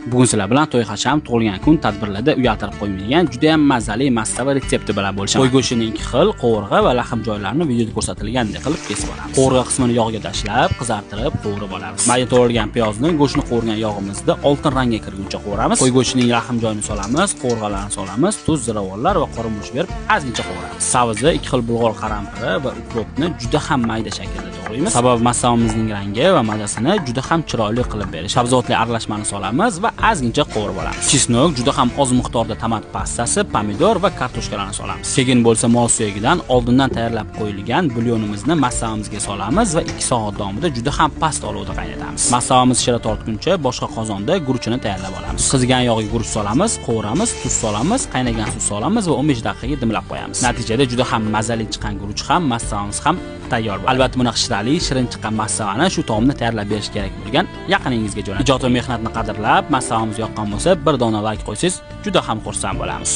Bugun sizlar bilan to'y hasham, tug'ilgan kun tadbirlarda uyaltirib qo'ymaydigan juda ham mazali massava retsepti bilan bo'lishaman. Qo'y go'shtining ikki xil qovurg'a va lahm joylarini videoda ko'rsatilgandek qilib kesib olamiz. Qovurg'a qismini yog'ga tashlab, qizartirib, qovurib olamiz. Mayda to'g'ralgan piyozni go'shtni qovurgan yog'imizda oltin rangga kirguncha qovuramiz. Qo'y go'shtining lahm joyini solamiz, qovurg'alarni solamiz, tuz, ziravorlar va qora murch berib ozgincha qovuramiz. Savizni ikki xil bulg'or qalampiri va ukropni juda ham mayda shaklda to'g'raymiz. Sababi massavamizning rangi va mazasini juda ham chiroyli qilib berish. Sabzavotli aralashmani solamiz va ozgincha qovurib olamiz. Chesnok, juda ham oz miqdorda tomat pastasi, pomidor va kartoshkalarni solamiz. Keyin bo'lsa mol suyagidan oldindan tayyorlab qo'yilgan bulyonimizni massavamizga solamiz va 2 soat davomida juda ham past olovda qaynatamiz. Massavamiz shira tortguncha boshqa qozonda guruchini tayyorlab olamiz. Qizigan yog'ga guruch solamiz, qovuramiz, tuz solamiz, qaynagan suv solamiz va 15 daqiqaga dimlab qo'yamiz. Natijada juda ham mazali chiqqan guruch ham, massavamiz ham tayyor bo'ladi. Albatta bunaqa shirali, shirin chiqqan massavani shu taomni tayyorlab berish kerak bo'lgan yaqiningizga jo'nating. Ijod va mehnatni qadrlab, massavamiz yoqqan bo'lsa, bir dona like qo'ysangiz, juda ham xursand bo'lamiz.